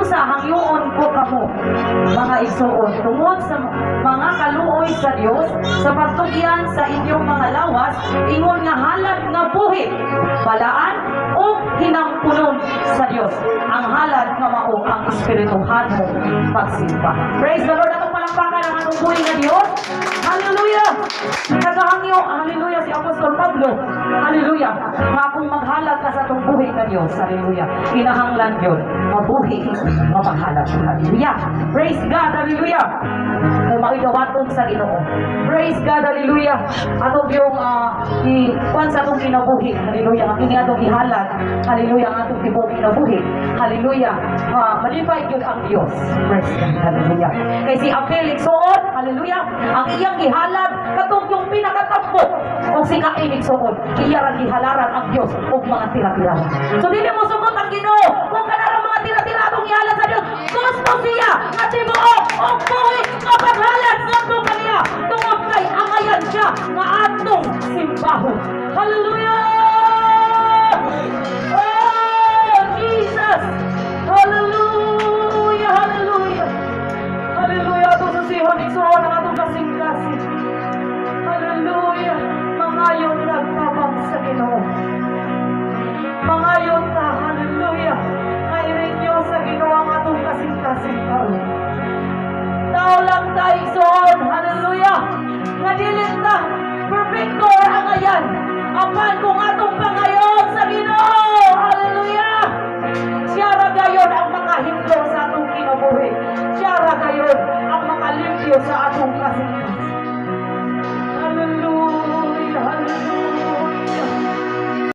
Busa hangyoon ko kamo, mga igsuon, tungod sa mga kaluoy sa Dios, sa pagtugyan sa inyong mga lawas ingon nga halad nga buhi, balaan ug hinampunon sa Dios. Ang halad nga mao ang espirituhanong pagsimba. Praise the Lord. Atong palakpakan ang atong buhi nga Dios. Hallelujah! Nagahangyo, hallelujah, si Apostol Pablo. Hallelujah. Nga kung maghalad ka sa atong buhi nga Dios, hallelujah, kinahanglan yun, mabuhi, mapaghalad. Hallelujah. Praise God, hallelujah. Kay mao'y dawaton sa Ginoo. Praise God, hallelujah. Atong yung i kuan sa atong kinabuhi, hallelujah, ang kini atong ihalad, hallelujah, ang atong tibuok kinabuhi, hallelujah. Malipay gyud ang Dios. Praise God, hallelujah. Kay si Abel, igsuon, hallelujah, ang iyang gihalad katong yung pinakatambo, ug si Cain, igsuon, iya ra gihalaran ang Dios og mga tira-tira. So dili mo sugot ang Ginoo kung kanarang mga tira-tira atong ihalad sa Dios. Gusto siya nga tibuok og buhi nga paghalad ngadto kaniya tungod kay angayan siya nga atong simbahon. Hallelujah! Oh, Jesus! Hallelujah! Hallelujah! Hallelujah! Atong susihon, igsuon, ang atong kasing-kasing. Hallelujah! Mangayon nagtabang sa Ginoo. Mangayon ta, hallelujah. Nga i-renew sa Ginoo ang atong kasing-kasing karon. Tao lang tayo, igsuon, hallelujah. Nga dili ta perfecto or angayan. Apan kung atong pangayon